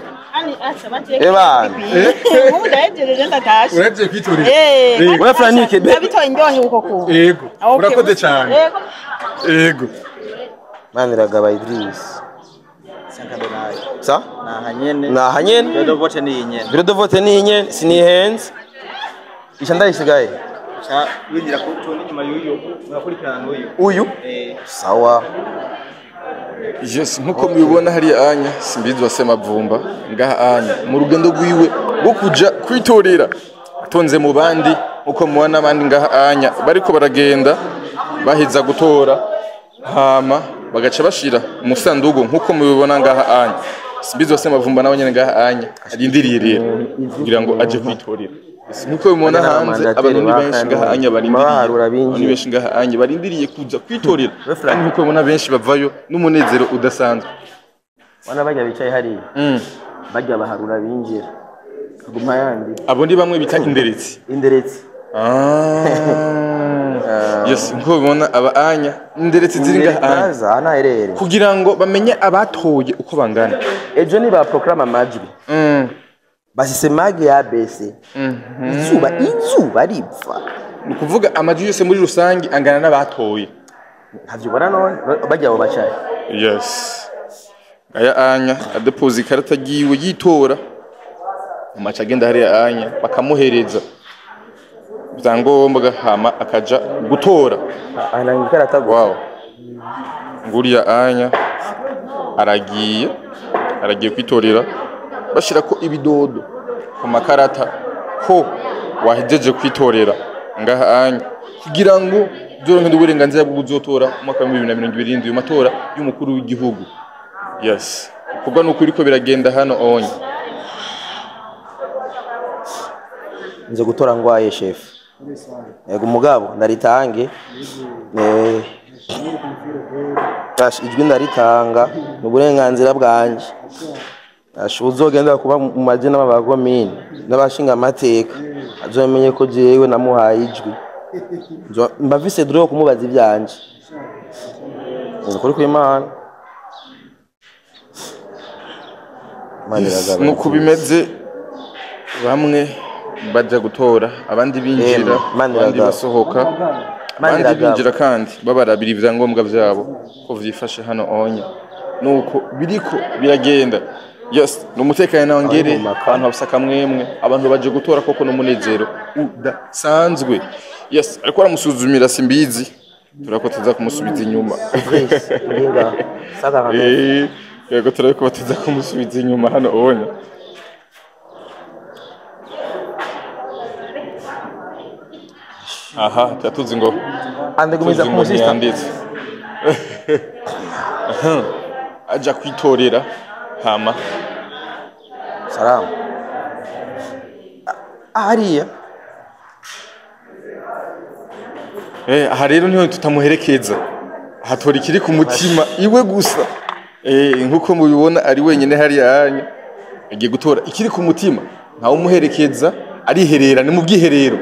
Ebana. Nk'ubu ndahejeje ndatashe. Uragiye kwitorera. Oya Franike, Nabitoye ndyohewe uko kuntu. Yego. Urakoze cyane. Yego. Yego. Imana iragaba Idris. Sa? Naha nyene. Naha nyene. Bureau de vote ni iyi nyene. Bureau de vote ni nyene sinihenze. Isha ndayisigaye. Ca winjira ku tuni inyuma y'uyu murakurikirana n'uyu. Uyu? Sawa. Yes, nkuko mubibona hariya anya Simbizi wa Semavumba ngaha anya mu rugendo rwiwe rwo kuja kwitorera atonze mu bandi, nkuko mubona abandi ngaha anya bariko baragenda baheza gutora hama bagaca bashira mu sandugu, nkuko mubibona ngaha anya Simbizi wa Semavumba nawe nyene ngaha anya arindiriye rero kugira ngo aje kwitorera. Yes, nkuko mubibona hanze abantu ni benshi ngaha anya barindiriye, Baharura abantu ni binjiye. benshi ngaha anya barindiriye kuza kwitorera, kandi nkuko mubibona benshi bavayo n'umunezero udasanzwe. Wana bajya bicaye hariya. Bajya baharura binjira. Kaguma yandi. Abo ni bamwe bita inderetsi. Inderetsi. Yes, nkuko mubibona aba anya inderetsi ziri ngaha anya Baza anaherere. kugira ngo bamenye abatoye uko bangana. Ejo ni ba proclama amajwi. Basise magi ya ABC. Izuba izuba ripfa. Ni ukuvuga amajwi yose muri rusange angana n'abatoye. Ntavyo ubona none bajya abo bacaye. Yes. Aya anya adepoza ikarata yiwe yitora, amaca agenda hariya anya bakamuhereza ibyangombwa hama akaja gutora. Ananga ikarata gusa. Wow. Nguriya anya aragiye kwitorera, bashirako ibidodo ku makarata ko wahejeje kwitorera ngaha anya kugira ngo uzoronke uburenganzira bwo kuzotora mu mwaka wa 2027 matora y'umukuru w'igihugu. Yes. Kuko nuko iriko biragenda hano onye. Nze gutora ngwaye chef. Yego mugabo ndaritange. Ijwi ndaritanga ni uburenganzira bwanje. Uzogenda kuba mu maje n'abakomine n'abashinga amateka azomenye ko jewe namuhaye ijwi. Mba mfise droit yo kumubaza ivyanje. Ukuri kw'Imana. Nuko bimeze, bamwe baja gutora, abandi binjira, abandi basohoka, abandi binjira kandi babarabira ivyangombwa vyabo ko vyifashe hano onye. Nuko biriko biragenda. Yes, numutekano nawe ngere abantu bafise akamwemwe, abantu baje gutora koko n'umunezero udasanzwe. Yes, ariko aramusuzumira Simbizi, turako tuza kumusubiza inyuma. Yego turako tuza kumusubiza inyuma hano onye. Aha, tuzi ngo andegumiza kumusista. Aja kwitorera hama. Salamu. Hariya. Aha rero niho tutamuherekeza. Hatora ikiri ku mutima iwe gusa. Nkuko mubibona ari wenyine hariya anya. Agiye gutora ikiri ku mutima. Ntawe umuherekeza, ariherera ni mu bwiherero.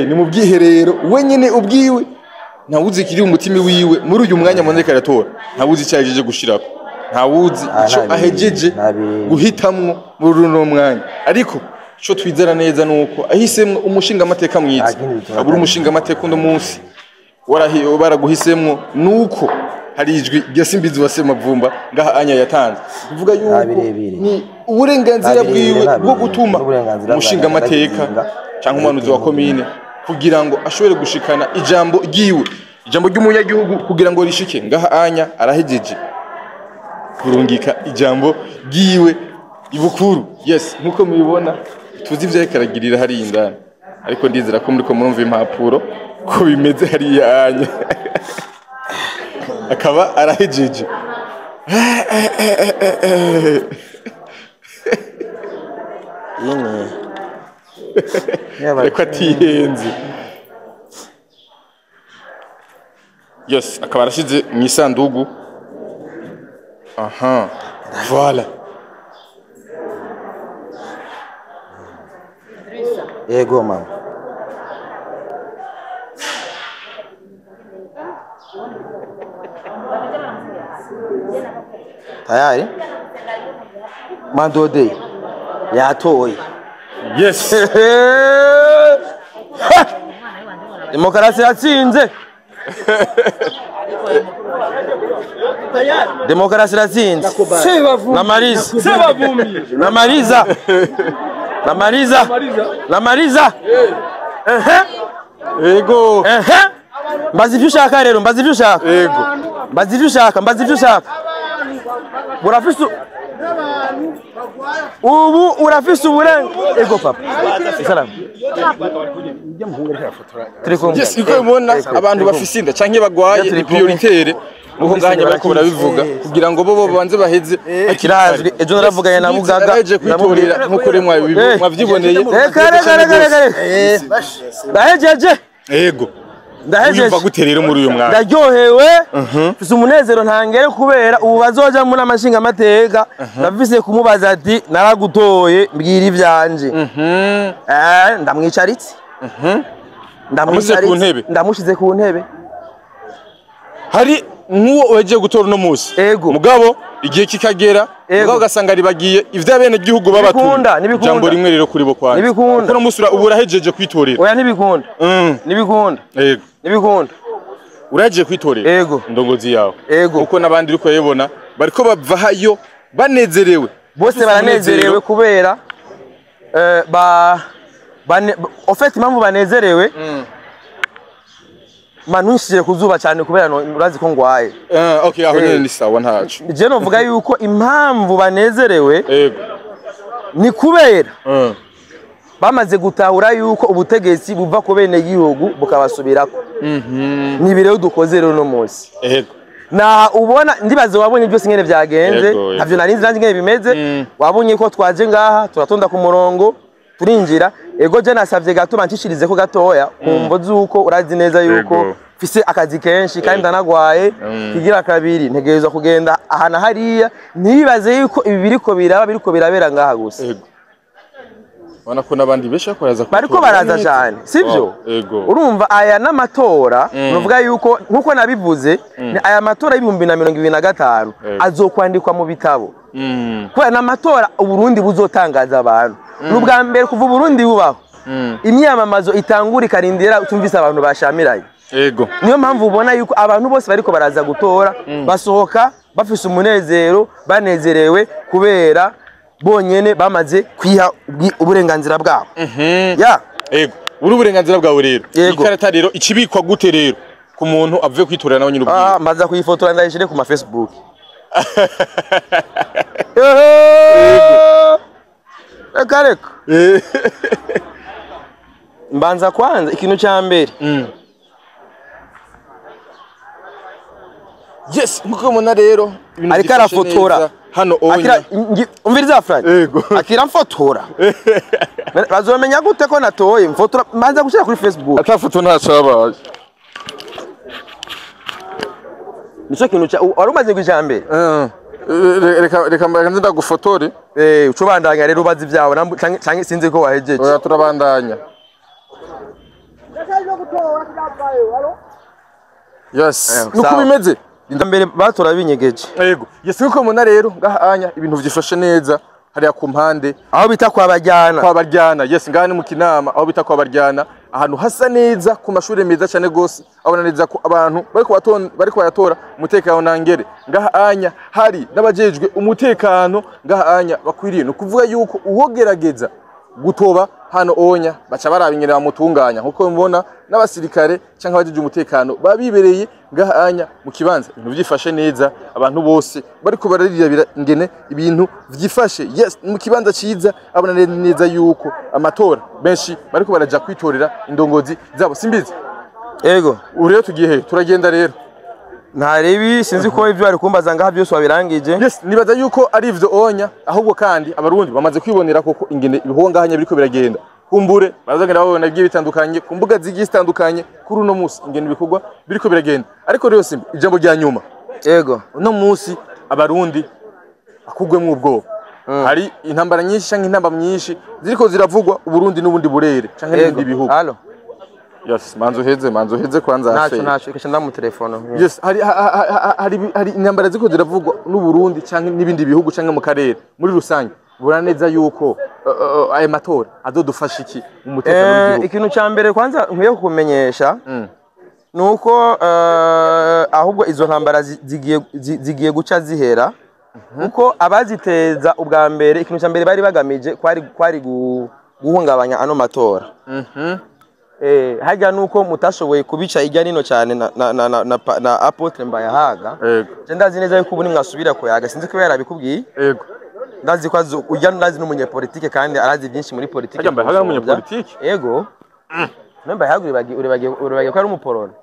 Ni mu bwiherero wenyine ubwiwe. Ntawuzi ikiri umutima wiwe muri uyu mwanya muboneka aratora. Ntawuzi icyo ahejeje gushirako. Ntawuzi icyo ahejeje guhitamwo muri uno mwanya. Ariko ico twizera neza nuko ahisemwo umushinga amateka mwiza. Aburi umushinga amateka uno munsi warahiye baraguhisemwo nuko hari ijwi rya Simbizi wa Semavumba ngaha anya yatanze. Kuvuga yuko ni uburenganzira bwiwe bwo gutuma umushinga amateka cyangwa umuhanuzi wa komine kugira ngo ashobore gushikana ijambo ryiwe, ijambo ry'umunyagihugu kugira ngo rishike ngaha anya arahejeje kurungika ijambo ryiwe ibukuru. Yes, nkuko mubibona tuzi ivyo ariko hari indani, ariko ndizera ko muriko murumva impapuro ko bimeze hariya anya. Akaba arahejeje. Ariko atihenze. Yes, akaba arashize mu isandugu. Aha, voilà. Yego mama. Tayari? Mandode yatoye. Yes. Demokarasi yatsinze. Demokarasi iratsinze. Namaliza. Namaliza. Namaliza. Namaliza. Ehe. Yego. Ehe. Mbaza ivyo ushaka rero, mbaza ivyo ushaka. Yego. Mbaza ivyo ushaka, mbaza ivyo ushaka. Urafise ubu urafise uburenganzira. Ego papa. Salamu. Turi kumwe. Yes, iko mubona abantu bafise inda canke bagwaye ni prioritaire muko ngahanya bariko barabivuga kugira ngo bo babanze baheze. Kirazwi ejo naravuganye na Mugaga aje kwitorera nkuko rero mwavyiboneye. Reka reka reka reka. Ndahejeje. Yego. Ndahejeje. Uyumva gute rero muri uyu mwanya? Ndaryohewe, mfise umunezero ntangere kubera ubu bazoja muri amashinga amateka ndafise kumubaza ati naragutoye mbwira ivyanje. Ndamwicaritse. Amushyize ku ntebe. Ndamushize ku ntebe. Hari nk'uwo wagiye gutora uno munsi. Ego. Mugabo igihe kikagera mugabo ugasanga ribagiye ivyo bene gihugu babatumye. Ntibikunda. Jambo rimwe rero kuri bo kwanza. Ntibikunda. Kuko uno munsi ubu urahejeje kwitorera. Oya ntibikunda. Ntibikunda. Ego. Ntibikunda. Urahejeje kwitorera. Ego. Indongozi yawe. Ego. Kuko n'abandi uriko urabibona bariko bava hayo banezerewe. Bose baranezerewe kubera en fait impamvu banezerewe manunshije kuzuba cyane kubera urazi ko ngwaye. Okay, aho nyene ni sawa ntaco. Je novuga yuko impamvu banezerewe Ego. ni kubera bamaze gutahura yuko ubutegetsi buva ku bene gihugu bukabasubirako. Ni birero dukoze rero no munsi. Ego. Na ubona ndibaze wabonye byose ngene byagenze, ntavyo narinzi nanjye ngene bimeze. Wabonye ko twaje ngaha turatonda ku murongo turinjira. Ego je nasavye gato bancishirize ko gatoya kumvo zuko urazi neza yuko mfise akazi kenshi kandi ndanagwaye. Kigira kabiri ntegerezwa kugenda ahana hariya, ntibaze yuko ibi biriko biraba biriko birabera ngaha gusa. Ego. Ubona ko n'abandi benshi baraza bariko baraza cyane, sivyo? Ego. Urumva aya n'amatora nuvuga yuko nkuko nabivuze aya matora y'2025 azokwandikwa mu bitabo. Kubera n'amatora Uburundi buzotangaza abantu. N'ubwa mbere kuva Uburundi bubaho imyamamazo itangura ikarindira utumvise abantu bashamiranye. Ego. Niyo mpamvu ubona yuko abantu bose bariko baraza gutora basohoka bafise umunezero banezerewe kubera bonyene bamaze kwiha uburenganzira bwabo. Ya. Ego. Uri uburenganzira bwawe rero. Ikarata rero ikibikwa gute rero ku muntu avuye kwitorera nawe nyine ubwiwe? Maza kuyifotora ndayishire ku ma Facebook. Reka reka. Mbanza kwanza ikintu cya mbere. Yes, nkuko mubona rero ariko arafotora hano onya. Umviriza Frank. Yego. Akira mfotora. Bazomenya gute ko natoye mfotora mbanza gushira kuri Facebook. Atafoto ntacabaye. Nico kintu cya wari umaze kujambere. Reka reka mbanze ndagufotore. Ucubandanya rero ubaza ibyawe canke sinzi ko wahejeje. Oya turabandanya. Yes. Nuko bimeze. Mbere batora binyegeje. Yego. Yes, nkuko mubona rero ngaha anya ibintu vyifashe neza hariya ku mpande aho bita kwa Baryana. Kwa Baryana. Yes, ngaha ni mu Kinama aho bita kwa Baryana, ahantu hasa neza ku mashuri meza cyane gose, abona neza ko abantu bariko baratora umutekano nangere. Ngaha anya hari n'abajejwe umutekano ngaha anya bakwiriye. No kuvuga yuko uwogerageza gutoba hano onya baca barabingene bamutunganya nkuko mubona n'abasirikare cyangwa abajeje umutekano babibereye ngaha anya mu kibanza. Ibintu vyifashe neza, abantu bose bariko bararirabira ingene ibintu vyifashe. Yes, mu kibanza ciza abona neza yuko amatora benshi bariko baraja kwitorera indongozi zabo. Simbizi. Ego. Ubu tugiye he? Turagenda rero. Ntarebi sinzi ko ivyo bari kumbaza ngaha byose wabirangije. Yes, nibaza yuko ari ivyo onya, ahubwo kandi abarundi bamaze kwibonera koko ingene ibihongahanya biriko biragenda. Kumbure bazagenda babona bigiye bitandukanye ku mbuga zigiye zitandukanye kuri uno munsi ingene ibikorwa biriko biragenda. Ariko rero Simba, ijambo rya nyuma. Yego. Uno munsi Abarundi akugwemwo ubwoba, hari intambara nyinshi canke intamba nyinshi ziriko ziravugwa Uburundi n'ubundi burere canke n'ibindi bihugu. Allo. Yes, manzo heze, manzo heze kwanza. Naco Afeye. naco ikasha ndamutelefona. Yes, hari intambara ziriko ziravugwa n'Uburundi canke n'ibindi bihugu canke mu karere muri rusange. Bura neza yuko aya matora azodufasha iki mu mutekano w'igihugu? Ikintu cya mbere kwanza nkwiye kukumenyesha ni uko ahubwo izo ntambara zigiye guca zihera, kuko abaziteza ubwa mbere, ikintu cya mbere bari bagamije kwari guhungabanya ano matora. Harya nuko mutashoboye kubica irya nino cyane na Apôtre Mbayahaga. Je ndazi neza yuko ubu nimwasubira kuyaga, sinzi ko yarabikubwiye. Yego. Ndazi ko ujya, ndazi n'umunyepolitike kandi arazi byinshi muri politike. Harya Mbayahaga ni kumusumvya. umunyepolitike? Yego. None Mbayahaga uribagiye ko ari umuporona?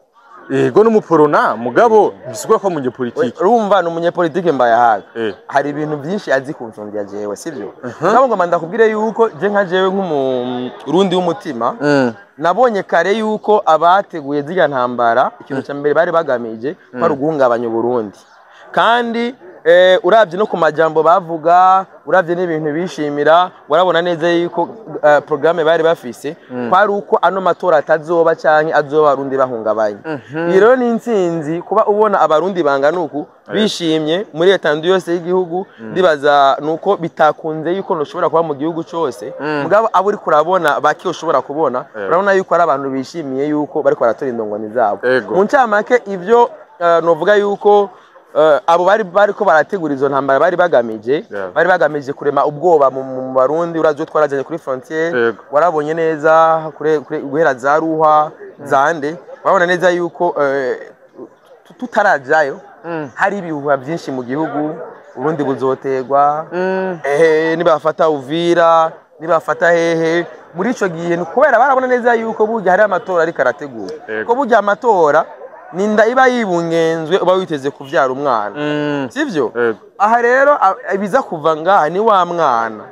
Yego, n'umuporona, mugabo bisigura ko umunyepolitike. Urumva, ni umunyepolitike Mbayahaga. Hari ibintu byinshi azi kunsumbya jewe, sibyo? Nabo ngoma ndakubwire yuko je nka jewe nk'umurundi w'umutima nabonye kare yuko abateguye ziriya ntambara, ikintu cya mbere bari bagamije ko ari uguhungabanya Uburundi. Kandi uravye no ku majambo bavuga, uravye n'ibintu bishimira, warabona neza yuko programme bari bafise kwari uko ano matora atazoba canke azoba Abarundi bahungabanye. Iyi rero ni intsinzi kuba ubona Abarundi bangana uku bishimye muri étendue yose y'igihugu. Ndibaza nuko bitakunze yuko ntushobora kuba mu gihugu cose, mugabo abo uriko urabona bake ushobora kubona, urabona yuko ari abantu bishimiye yuko bariko baratora indongoni zabo. Mu ncamake, ivyo novuga yuko abo bari bariko barategura izo ntambara bari bagamije, bari bagamije kurema ubwoba mu Barundi. Urazi twarajanye kuri frontière, warabonye neza guhera za Ruhwa zande, urabona neza yuko tutarajayo hari ibihuha byinshi mu gihugu: Uburundi buzoterwa, nibafata Uvira, nibafata hehe. Muri ico gihe ni kubera barabona neza yuko burya hari amatora ariko arategura, ko burya amatora ninda iba yibungenzwe, uba witeze kuvyara umwana, sivyo? Yego. Aha rero ibiza kuva ngaha ni wa mwana,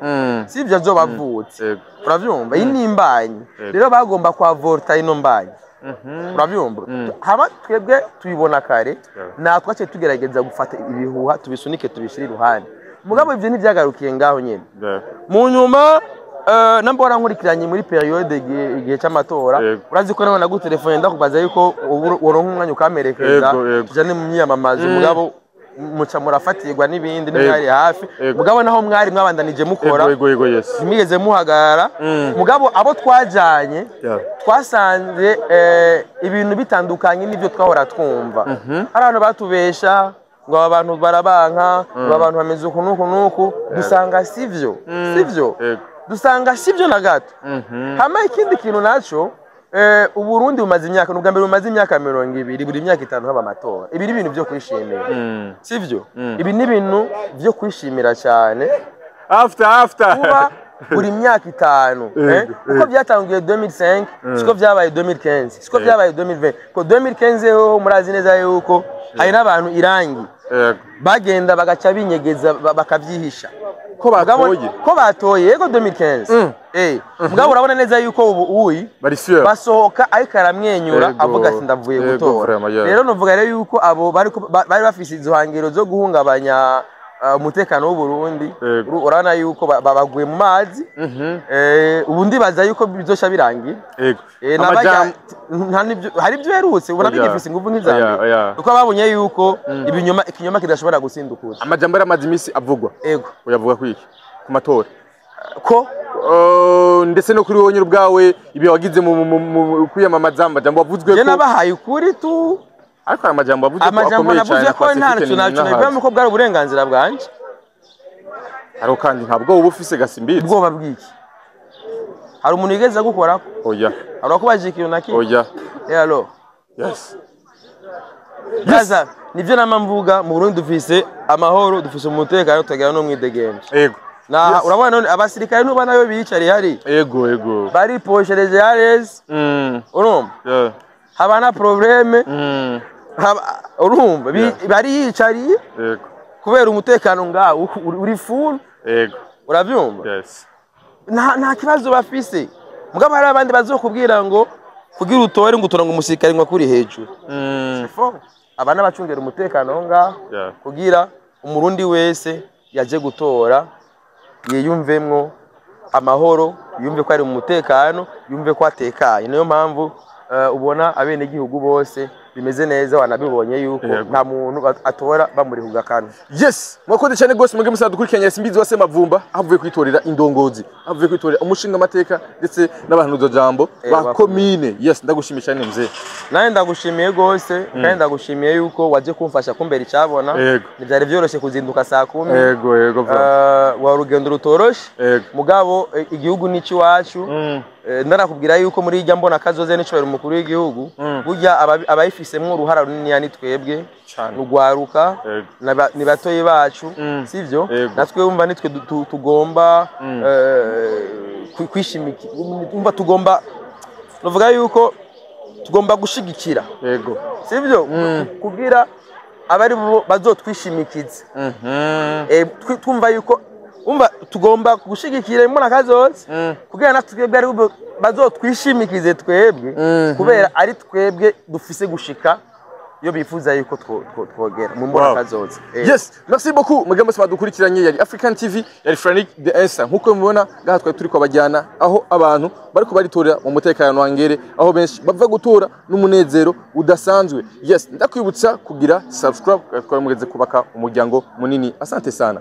sivyo, azoba avutse. Uravyumva, iyi ni imbanyi. Rero bagomba kwavorta ino mbanyi, uravyumva. Hama twebwe tubibona kare, natwe twaciye tugerageza gufata ibihuha tubisunike, tubishire iruhande. Mugabo ivyo ntivyagarukiye ngaho nyene. Mu nyuma namba warankurikiranye muri période igihe cy'amatora, urazi ko nawe nagutelefone ndakubaza yuko ubu woronka umwanya ukamperekeza, Yego, yego. tujane mu myiyamamazo, mugabo muca murafatirwa n'ibindi, ntimwari hafi. Mugabo naho mwari mwabandanije mukora, Yego yego yes. ntimwigeze muhagarara. Mugabo abo twajanye twasanze ibintu bitandukanye n'ibyo twahora twumva. Hari abantu batubesha ngo aba bantu barabanka, ngo abantu bameze uku n'uku n'uku, dusanga sivyo, sivyo. Dusanga sivyo na gato. Hama ikindi kintu naco, Uburundi bumaze imyaka, n'ubwa mbere bumaze imyaka 20 buri myaka 5 haba amatora. Ibi ni ibintu byo kwishimira, sivyo? Ibi ni ibintu byo kwishimira cyane After after. kuba buri myaka 5, eh? Uko byatangiye 2005 siko byabaye 2015, siko byabaye 2020, ko 2015 ho murazi neza yuko hari n'abantu irangi bagenda bagaca binyegeza, bakavyihisha. Ko batoye. Ko batoye, yego, 2015. Mugabo urabona neza yuko ubu uyi Bari sûr. basohoka ariko aramwenyura, avuga ati ndavuye gutora. Vraiment, yeah. Rero novuga rero yuko abo bari bafise izo hangiro zo guhungabanya umutekano w'u Burundi, urabona yuko babaguye mu mazi. Ubu ndibaza yuko bizosha birangira. Amajambo nta hari ibyo herutse ubona Oya. bigifise ingufu nk'iza Oya, mbere, oya. kuko babonye yuko ikinyoma kidashobora gutsinda ukuri. Amajambo yaramaze iminsi avugwa. Uyavuga kwiki ku matora? Ko Ndetse no kuri wowe nyine ubwawe, ibyo wagize mu kwiyamamaza, amajambo wavuzwe je ko nabahaye ukuri tu. Ariko aya majambo wavuzwe ko Amajambo akomeye navuze cyane na ko nta Pacifique kintu ni naco n'ahazi. nabivamo, ko bwari uburenganzira bwanje. Ariko kandi ntabwo uba ufise gasimbitse. Ubwoba bw'iki? Hari umuntu yigeze gukorako? Oya. Hari uwakubajije ikintu na kimwe? Oya. Alors Gaza, nivyo nama mvuga: mu Burundi dufise amahoro, dufise umutekano, tukagira n'umwidegemvyo. Na urabona none abasirikare nuba nayo biyicariye hari Yego yego. bariposhereje harezi, urumva, haba na problème, urumva, bariyicariye kubera umutekano ngawo uri full. Uravyumva? Yes. Nta kibazo bafise. Mugabo hari abandi bazokubwira ngo kugira utore, ngo utora ngo umusirikare ngo akuri hejuru. C'est faux. Aba n'abacungera umutekano aho ngaho kugira Umurundi wese yaje gutora yiyumvemwo amahoro, yumve ko ari mu mutekano, yumve ko atekanye. Niyo mpamvu ubona abenegihugu bose bimeze neza, wanabibonye yuko nta muntu atora bamuri ku gakanu. Yes, mwakoze cyane gose mwebwe musa dukurikiranye. Simbizi wase Mavumba avuye kwitorera indongozi, avuye kwitorera umushinga amateka ndetse n'abahanuza jambo ba komine. Yes, ndagushimiye cyane, mzee. Nawe ndagushimiye gose, kandi ndagushimiye yuko waje kumfasha kumbera icyabona. Ntibyari byoroshye kuzinduka saa 10. Yego yego bro. Wa urugendo rutoroshe. Mugabo igihugu ni icy'iwacu. Ndarakubwira yuko muri irya mbona kazoze n'icubahiro umukuru w'igihugu, burya abayifisemwo uruhara runini ni twebwe. Cane. Rugwaruka ni batoyi bacu, sivyo? Yego. Natwe wumva nitwe tugomba kwishimika, umva tugomba, nuvuga yuko tugomba gushigikira, sivyo? Kugira abari bo bazotwishimikiza. Twumva yuko, umva, tugomba gushigikira imbona kazoza kugira natwe twebwe ari bo bazotwishimikize twebwe, kubera ari twebwe dufise gushika iyo bifuza yuko twogera mu mbona kazoza. Yes, merci beaucoup. Mwebwe mwese badukurikiranye, yari African TV, yari Frank the Answer. Nkuko mubibona ngaha twari turi kwabajyana aho abantu bariko baritorera mu mutekano wa ngere, aho benshi bava gutora n'umunezero udasanzwe. Yes, ndakwibutsa kugira subscribe, twari mugeze kubaka umuryango munini. Asante sana.